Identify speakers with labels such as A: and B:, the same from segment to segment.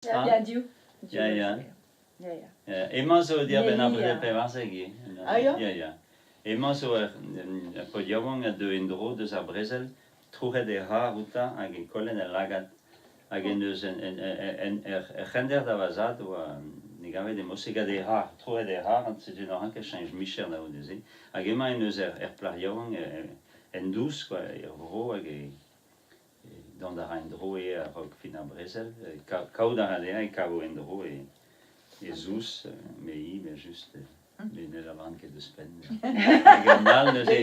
A: Ya,
B: Ya, div. Div
A: Ya, ya.
B: Ya, ya.
A: Emañ zo diarbenn ar
B: Nelly,
A: brezel 14 ivez.
C: Ah ya?
A: Ya, ya. Emañ zo ur paotr yaouank a deu en-dro deus ar brezel, trouc'het e c'har outañ hag e kollet e lagad. Hag en deus er c'hender da va zad oa ne gave e mod-se gant e c'har, trouc'het e c'har, setu n'oc'h ket cheñch micher da c'houde-se. Hag emañ en deus er plac'h yaouank en dous quoi, er vro hag e dont a ra en-dro eo a-raok fin ar brezel. Kaout a ra dezhañ e kavo en-dro e zous, me hi, evel-just, met ne lavaran ket ouzhpenn. Hag an all neuze,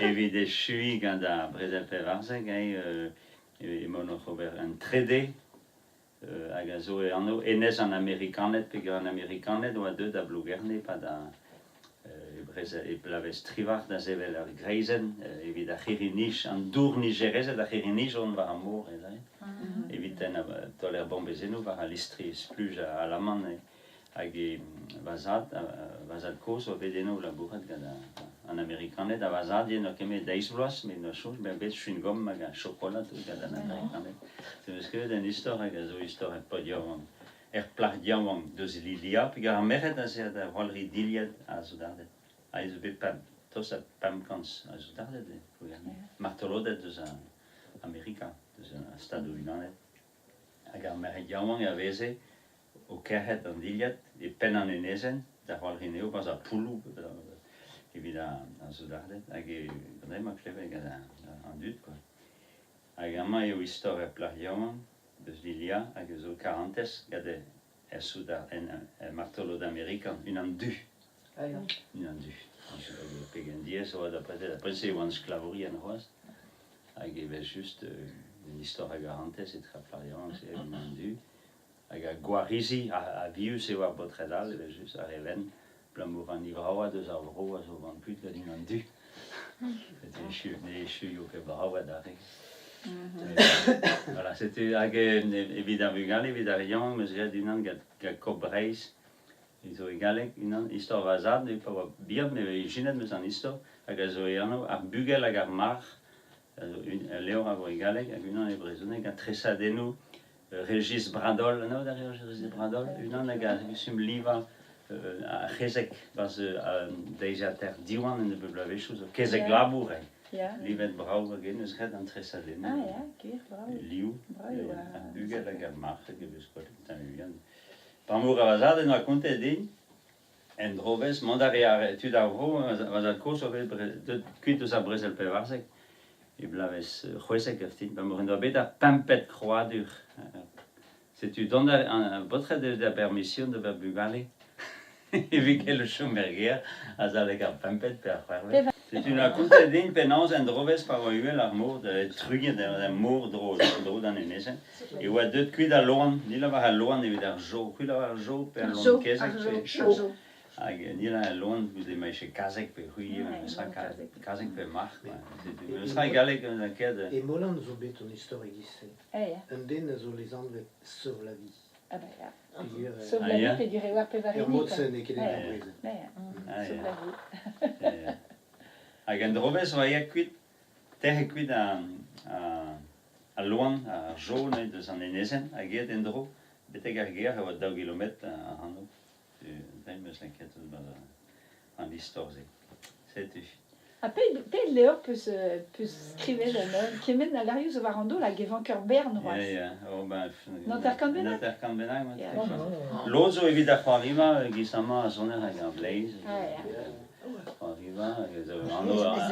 A: evit echuiñ gant ar brezel 14, eo emaon oc'h ober un trede hag a zo e anv Enez an Amerikaned peogwir an Amerikaned oa deuet da Blougerne e-pad ar brezel e bloavezh triwac'h da sevel ur greizenn evit ar c'hirri-nij, an dournijerezed, ar c'hirri-nij on war ar mor ez ae, evit tennañ taoler bombezennoù war al listri-spluj alaman hag e va zad, va zad-kozh oa bet eno o labourat gant an Amerikaned ha va zad eo n'oa ket met deiz vloaz met n'oa soñj bezañ bet chewing-gum hag ar chokolad gant an Amerikaned. Te 'meus klevet un istor hag a zo istor er paotr yaouank, er plac'h yaouank deus Lilia peogwir ar merc'hed aze a da c'hoari dilhad ar soudarded. Ha ez eus bet pemp, tost ha 500 a soudarded eo, martoloded deus Amerika, deus ar Stadoù-Unanet. Hag ar merc'hed yaouank a veze o kerc'hat an dilhad e penn an enezenn da c'hoari anezho 'barzh ar poulloù evit ar soudarded hag e ma klevet gant an dud kwa. Hag amañ eo istor ur plac'h yaouank deus Lilia hag a zo karantez gant er soudard er martolod amerikan, unan du. Unan du. Pegen diaes e oa da brezel. Après-se e oant sklavourien c'hoazh. Hag evel-just un istor a garantez etre ar plac'h yaouank-se hag unan du. Hag ar gwarizi avius eo ar baotred all evel-just, ar re wenn, abalamour an ivravañ deus ar vro a zo vont kuit gant unan du. Ne echuio ket brav adarre. Voilà, setu hag evit ar vugale, evit ar re yaouank, 'm eus graet unan gant Coop Breizh, zo e galleg, unan, istor va zad, pa oa bihan, me ijinet 'm eus an istor, hag a zo e anv Ar bugel hag ar marc'h, a zo ul levr a vo e galleg hag unan e brezhoneg, ha tresadennoù Régis Bradol, anaout a reer Régis Bradol? Unan hag a kustum livañ ar c'hezeg barzh deiziataer Diwan en nebeut bloavezhioù zo. Kezeg labour eo. Livet brav hag en deus graet an tresadennoù.
B: Ah ya, gwir, brav.
A: Liv, ar bugel hag ar marc'h hag e vez gwelet tamm P'am boa va zad en doa kontet din, en drovezh, mont a rea tud ar vro, va zad-kozh oa bet deuet kuit eus ar brezel 14 e bloavezh 16 erfin, pa en doa bet ar pempet krouadur. Setu dont a baotred eus da bermision d'ober bugale evit gellout chom er gêr azalek ar pempet pe ar c'hwec'hvet. Setu 'noa kontet din penaos en drovezh pa oa uhel ar mor, truilhet er mor dro dro d'an enezenn, e oa deuet kuit al loan, ni lavar al loan evit ar jo, c'hwi lavar ar jo pe al loan kezeg pe jo. Hag ni lavar al loan goude ma eche kazeg pe c'hwi memes tra kazeg pe marc'h kwa. Setu memes tra e galleg ket.
D: E Molan zo bet un istor e-giz-se. Un den a zo lesanvet Sauve-la-Vie.
B: Ah bah ya. Sauve-la-Vie peogwir eo ar pevar
D: Er mod-se n'eo ket en ur brezel.
B: Sauve-la-Vie.
A: Hag en drovezh oa aet kuit, tec'het kuit al loan, ar jo neuze deus an enezenn, hag aet en-dro betek ar gêr e oa daou gilometr ac'hano. 'm eus lakaet an istor-se. Setu.
B: Ha pet levr 'peus peus skrivet en holl? Kement a levrioù zo war an daol hag e vank ur bern c'hoazh.
A: Ya, ya. Oh, ben,
B: 50 bennak?
A: 50 bennak, mat. Lod zo evit ar c'hoariva, e-giz amañ ar soner hag ar bleiz.
B: Ah, ya.
A: C'hoariva,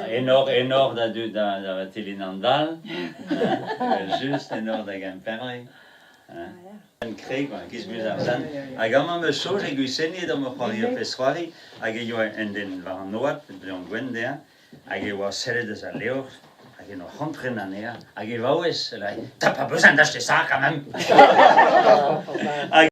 A: enor, enor da dud da, da Vatilin an Dal, evel-just, enor da Gemperle. Un kreg, giz muz ar sant. Hag amañ 'm eus soñj e Gwiseni edo ma c'hoari ur pezh-c'hoari hag e yoa un den war an oad, dre gwenn dezhañ, hag e oa sellet eus al levr hag en o c'hompren anezhañ hag e vaouez, elle a dit, T'as pas besoin d'acheter ça quand même! Hag